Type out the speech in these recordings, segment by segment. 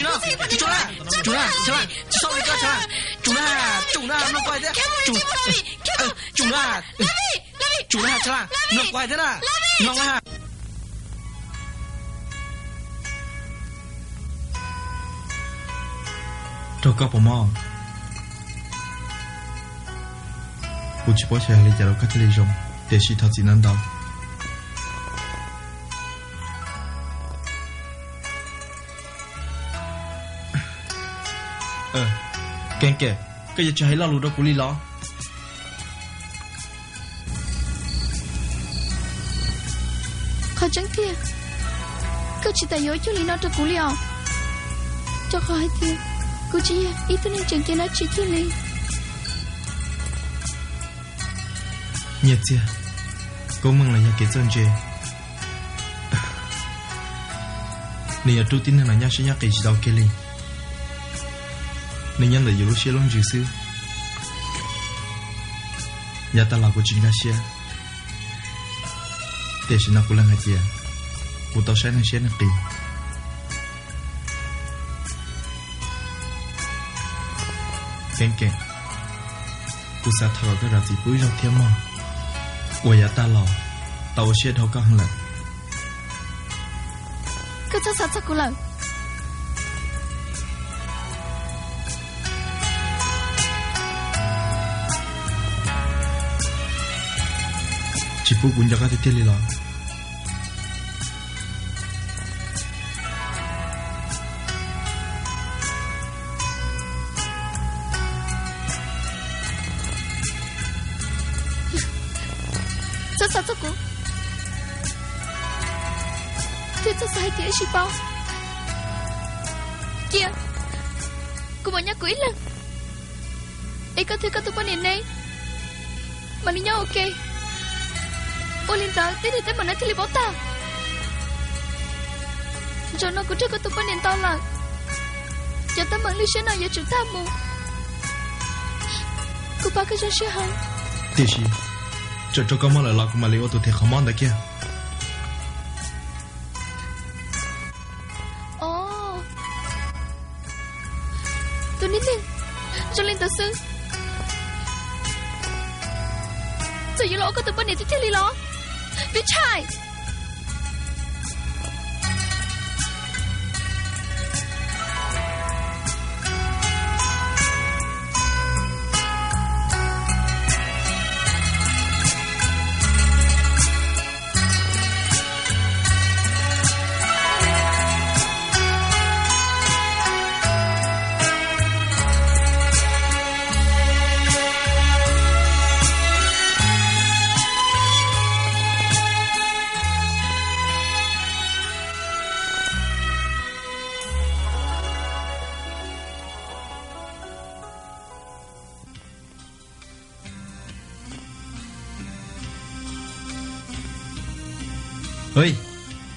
Tsum na, tsum na, tsum na, tsum na, tsum na, mloog kuv hais thiab, tsum, tsum na, tsum na, tsum na, mloog kuv hais thiab na, mloog na. Raug koj puas mob? Kuv tsis paub xyov yog li cas rau koj thiaj li zoo, tiam sis thov txim ntau ntau. Keeb Kem, koj yuav tsis hais lo lus rau kuv li los? Qhov tseeb tiag, koj tsis tas yuav ua cuag li no rau kuv li os. Rau qhov hais tias kuv tsis yog ib tug neeg tseem ceeb dab tsi kiag li. Nyiaj txiag, koob meej los yog kev txawj ntse, nws yuav rub tib neeg los nyob siab nyob qis tsis tau kiag li. Nws nyob ntawm yus lub siab lub ntsws xwb. Yav tag los kuv tsis nkag siab, tiam sis no kuv learn hais tias kuv tau saib neeg siab neeg qis. Keeb Kem, kuv xav thov kom koj zam txim pub ib zaug thiab mog, uas yav tag los tau ua siab dhau koj heev lawm. Koj txhob xav txog kuv lawm. Tsis pub kuv nco koj tiag tiag li los? Txhob xav txog kuv, thiab txhob xav hais tias wb sib paub. Cia kuv mam nyob kuv ib leeg, es koj thiab koj tus poj niam neb mam li nyob ua ke. Ua li ntawd tej niag teeb meem no thiaj li paub tag. Zaum no kuv raug koj tus poj niam ntaus lawm, cov teeb meem lwj siab no yuav tsum tag mus. Kuv pab koj zoo siab heev. Tiam sis, txawm rau koj mob lawm los kuv mam li ua tus them qhov mob ntawd kiag. Os, tus neeg zoo li ntawd xwb, txawm yuav los ua koj tus poj niam tiag tiag li los, Vib Tshais?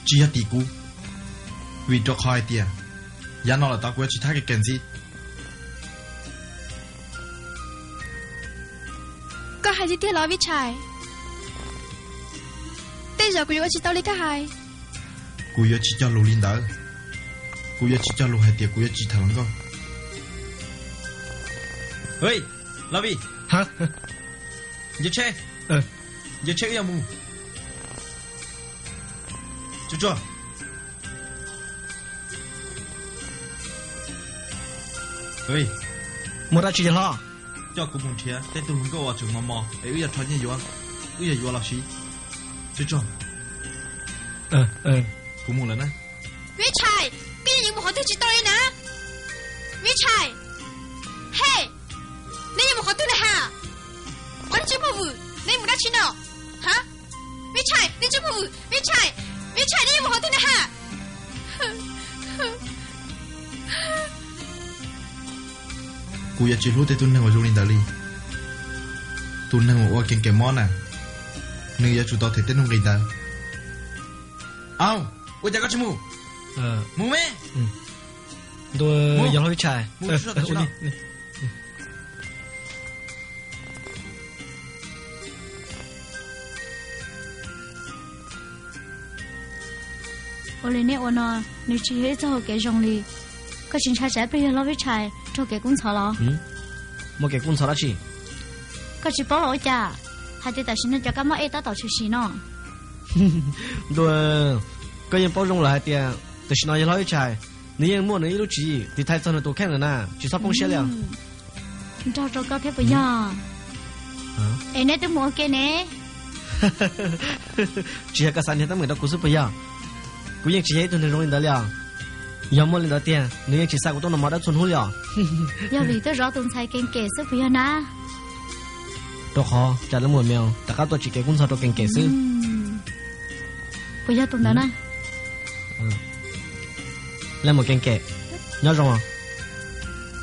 Tsis yog tim kuv, vim rau qhov hais tias yav no lawm tod kuv yuav tsis thab Keeb Kem ntxiv. Koj hais tiag tiag los Vib Tshais? Tej zaum kuv yuav ua tsis tau li koj hais. Kuv yuav tsis cog lus li ntawd. Kuv yuav tsis cog lus hais tias kuv yuav tsis tham hluas nkauj. Lavij, nce tsheb, nce tsheb wb yuav mus. Tsuag tsuag, muaj dab tsi hlob? Coj kuv mus nrhiav tej tug hluas nkauj uas tseem mos mos es wb yuav rho nyiaj yuav, wb yuav yuav los siv. Tsuag tsuag, kuv mus lawm na. Vib Tshais, koj yeej yuav mus qhov twg tsis tau li na. Vib Tshais, hej, neb yuav mus qhov twg na ha? Ob niag tsis muaj vwm, neb mus dab tsi no? Ha, Vib Tshais, neb tsis muaj vwm, Vib Tshais, Vib Tshais, neb yuav mus qhov twg na ha? Kuv yuav tsis hlub tej tug neeg uas zoo li ntawd li. Tus neeg uas ua Keeb Kem mob na, nws yuav tsum tau them tej nuj nqis ntawd. Au, ua cas koj tsis mus? Mus me. Ntu, yog hlob Vib Tshais. Ua li neb ua no, nws tsis yog ib txoj hau kev zoo li. Koj tsis ntshai tsam pliag yawg hlob Vib Tshais raug kev kub ntxhov los? Muaj kev kub ntxhov dab tsi? Koj tsis paub los ua cas, hais tias tam sim no cov kab mob ej tab tom tshwm sim no. Ntuj, koj yeej paub zoo lawm hais tias tam sim no yawg hlob Vib Tshais nws yeej muaj nws ib lub tswv yim tiv thaiv txog nws tus kheej lawm na, tsis txhob poob siab li os. Nrog rau koj thiab puas yog? Es neb twb mus ua ke ne? Tsis yog koj xav nrhiav teeb meem rau kuv xwb puas yog? Kuv yeej tsis yog ib tug neeg zoo li ntawd li os. Yog muaj li ntawd tiag nws yeej tsis xa kuv tuaj noj mov dawb txhua hnub li os. Yog vim tuaj zov tus ntxhais Kees Kem xwb puas yog na? Rau qhov cas lawv muaj me rov qab tuaj tsim kev kub ntxhov rau Kees Kem xwb. Puas yog tus ntawd na? Leej muam Kees Kem, nyob zoo os.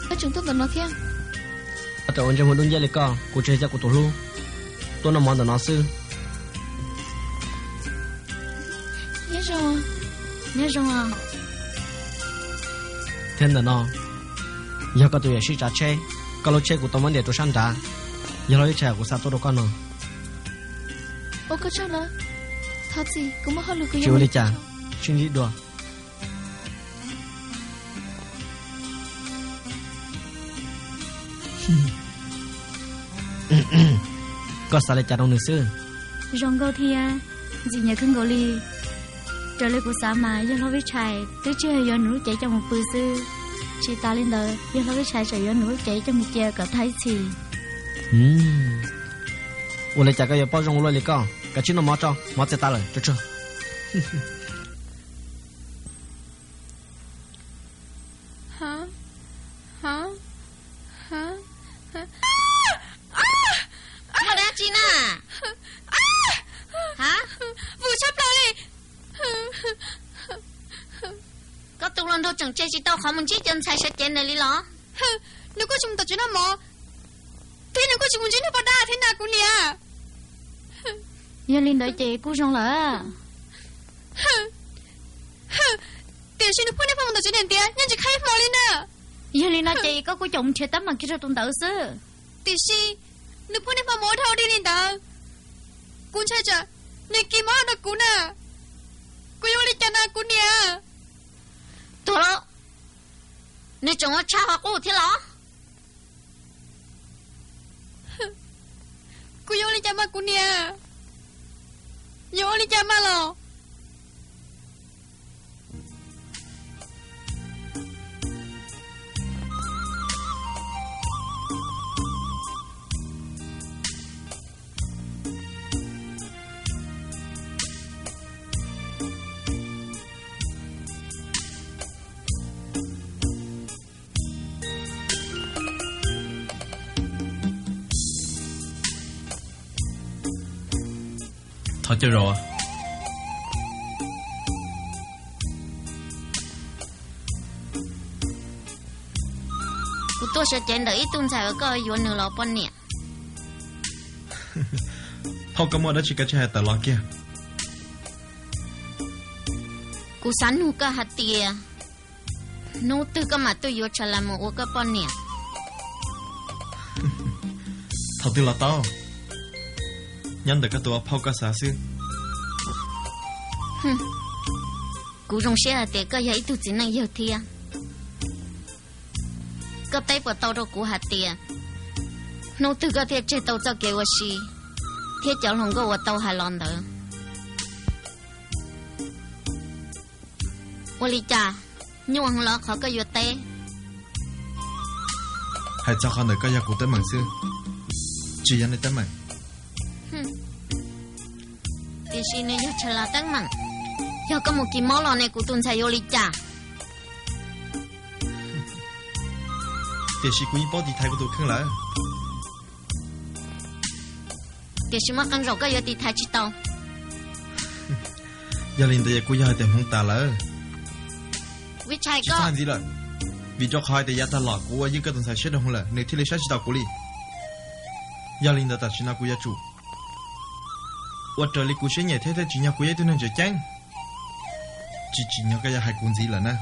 Koj tseem tuaj ntawm no thiab? Koj rau ua ntsej muag dub nciab li koj, kuv tsis yog coj kuv tus hlub tuaj noj mov ntawm no xwb. Nyob zoo. Nyob zoo. Thiab ntawm no yog koj tus yawm sij tsav tsheb, koj lub tsheb kuv tau muab ntiam rau sab nrad, yog lub tsheb kuv xa tuaj rau koj no. Ua koj tsaug lawm. Thov txim, kuv muaj hauj lwm kuv yuav ua li cas, sib ntsib dua. Koj xav li cas rau nws xwb? Zoo nkauj thiab ntxim nyiam kawg nkaus li. Raws li kuv xav mas yawg hlob Vib Tshais twb tsis yog yuav nws lub cev coj mus pw xwb, tsis tas li ntawd yawg hlob Vib Tshais tseem yuav nws lub cev coj mus cia kom tag ib txhis. Ua li cas koj yuav paub zoo ua luaj li koj? Kav tsij noj mov tso, mov txias tas lawm, tsuag tsuag. Muaj dab tsi na? Vwm tshaj plaws li. Koj tus hluas nraug tseem tseg tsis tau qhov mus ntsib cov ntxhais sawv cev ntawd li los? Nws kuj tsis mus tom tsev noj mov, thiab nws kuj tsis mus ntsib niag poj dab thiab na kuv niam. Yog li ntawd ces kuj zoo lawm. Tiam sis nws pheej niaj hnub mus tom tsev niam ntiav nyob ntsis khab ib hmo li na. Yog li no ces koj kuj caum mus nrhiav teeb meem kiag rau tus ntawd xwb. Tiam sis nws pheej niaj hnub mus ua dhau dig li ntawd, kuv ntshai tsam nws kis mob rau kuv na. Kuv yuav ua li cas na kuv niam? Tuag lawm, nws tseem ua tshaj qhov qub thiab los? Kuv yuav ua li cas mas kuv niam? Yuav ua li cas mas los? Thov coj zaum. Kuv tuaj sawv cev ntawm ib tug ntxhais uas koj yuav nws los poj niam. Phauj, koj muaj dab tsi koj tsij hais tawm los kiag. Kuv xav nug koj hais tias hnub twg koj mam tuaj yuav Tshalas mus ua koj poj niam? Thaum twg los tau, nyob ntawm koj tus ua phauj koj xav xwb. Kuv zoo siab hais tias koj yog ib tug txiv neej yawg thiab. Koj teb puas tau rau kuv hais tias hnub twg koj thiaj tseg tau txoj kev ua si thiab cov hluas nkauj uas tau hais los ntawd? Ua li cas, nyuaj heev los qhov koj yuav teb? Hais txog qhov ntawd koj yog kuv teeb meem xwb, tsis yog nws teeb meem. Tiam sis nws yog Tshalas teeb meem. Yog koj mus kis mob los ne kuv tus ntxhais yuav ua li cas? Tiam sis kuv yeej paub tiv thaiv kuv tus kheej lawm. Tiam sis muaj qee zaum koj yuav tiv thaiv tsis tau. Yog li ntawd kuv yog hais tias hmoov tas lawm. Vib Tshais, tsis txhob hais ntxiv lawm, vim rau qhov hais tias yav tag los kuv ua yeej koj tus ntxhais siab doo lawm nws thiaj li saib tsis taus kuv li. Yog li ntawd tam sim no kuv yuav tsum ua raws li kuv siab nyiam thiab thiaj tsim nyog kuv yog ib tug neeg tseem ceeb. Tsis tsim nyog koj yuav hais kuv ntxiv lawm na.